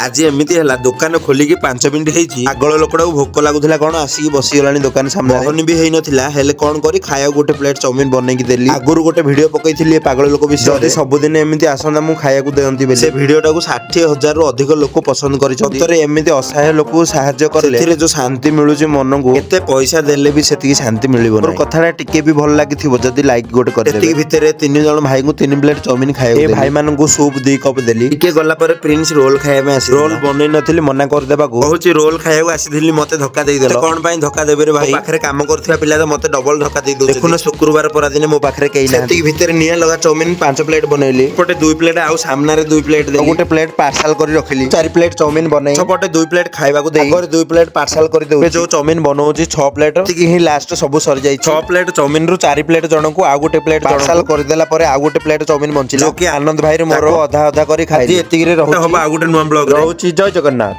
ଆଜି ଏମିତି ହେଲା, ଦୋକାନ ଖୋଲିକି 5 ମିନିଟ୍ ହେଇଛି, ପାଗଳ ଲୋକଟାକୁ ଭୋକ ଲାଗୁଥିଲା କଣ, ଆସିକି ବସିଗଲାଣି ଦୋକାନ ସାମ୍ନାରେ। ବହନି ବି ହେଇନଥିଲା, ହେଲେ କଣ କରି ଖାଇବାକୁ ଗୋଟେ ପ୍ଲେଟ ଚାଉମିନ ବନେଇକି ଦେଲି। ଆଗରୁ ଗୋଟେ ଭିଡିଓ ପକେଇଥିଲି ଏ ପାଗଳ ଲୋକ ବିଷୟରେ। ଯଦି ସବୁଦିନ ଏମିତି ଆସନ୍ତା, ମୁଁ ଖାଇବାକୁ ଦିଅନ୍ତି ବୋଲି। ସେ ଭିଡିଓଟାକୁ 60,000ରୁ ଅଧିକ ଲୋକ ପସନ୍ଦ କରିଛନ୍ତି। ସତରେ ଏମିତି ଅସହାୟ ଲୋକକୁ ସାହାଯ୍ୟ କଲେ ସେଥିରେ ଯୋଉ ଶାନ୍ତି ମିଳୁଛି ମନକୁ, ଏତେ ପଇସା ଦେଲେ ବି ସେତିକି ଶାନ୍ତି ମିଳିବ ନାହିଁ। କଥାଟା ଟିକେ ବି ଭଲ ଲାଗିଥିବ ଯଦି, ଲାଇକ୍ ଗୋଟେ କରିଦେବେ। ଏତିକି ଭିତରେ ତିନି ଜଣ ଭାଇଙ୍କୁ ତିନି ପ୍ଲେଟ ଚାଉମିନ ଖାଇବାକୁ, ଏ ଭାଇମାନଙ୍କୁ ସୁପ୍ 2 କପ୍ ଦେଲି। ଟିକେ ଗଲା ପରେ ପ୍ରିନ୍ସ ରୋଲ ଖାଇବା ପାଇଁ ଆସି, ରୋଲ ବନେଇ ନଥିଲି, ମନା କରିଦେବାକୁ କହୁଛି, "ରୋଲ ଖାଇବାକୁ ଆସିଥିଲି, ମତେ ଧକ୍କା ଦେଇଦେଲ।" କଣ ପାଇଁ ଧକ୍କା ଦେବେ ରେ ଭାଇ? ମୋ ପାଖରେ କାମ କରୁଥିବା ପିଲା ତ ମତେ ଡବଲ ଧକ୍କା ଦେଇ ଦଉଛନ୍ତି। ଦେଖୁନ, ଶୁକ୍ରବାର ପରା ଦିନେ ମୋ ପାଖରେ କେହି ନାହାନ୍ତି। ସେତିକି ଭିତରେ ନିଆଁ ଲଗା ଚାଉମିନ ପାଞ୍ଚ ପ୍ଲେଟ ବନେଇଲି। ଏପଟେ ଦୁଇ ପ୍ଲେଟ ଆଉ ସାମ୍ନାରେ ଦୁଇ ପ୍ଲେଟ ଦେଲି, ଗୋଟେ ପ୍ଲେଟ ପାର୍ସଲ କରି ରଖିଲି। ଚାରି ପ୍ଲେଟ ଚାଉମିନ ବନେଇ ସେପଟେ ଦୁଇ ପ୍ଲେଟ ଖାଇବାକୁ ଦେଇ ଆଗରେ ଦୁଇ ପ୍ଲେଟ ପାର୍ସଲ କରି ଦଉଛି। ଯୋଉ ଚାଉମିନ ବନଉଛି ଛଅ ପ୍ଲେଟ, ଏତିକି ହିଁ ଲାଷ୍ଟ, ସବୁ ସରିଯାଇଛି। ଛଅ ପ୍ଲେଟ ଚାଉମିନ ରୁ ଚାରି ପ୍ଲେଟ ଜଣକୁ ଆଉ ଗୋଟେ ପ୍ଲେଟ ପାର୍ସଲ କରିଦେଲା ପରେ ଆଉ ଗୋଟେ ପ୍ଲେଟ ଚାଉମିନ ବଞ୍ଚିଲା, ଯୋଉ କି ଆନନ୍ଦ ଭାଇର ମୋର ଅଧା ଅଧା କରି ଖାଇ ଏତିକିରେ ରହୁଛି। ହବ ଆଉ ଗୋଟେ ନୂଆ ବ୍ଲଗ। ରହୁଛି, ଜୟ ଜଗନ୍ନାଥ।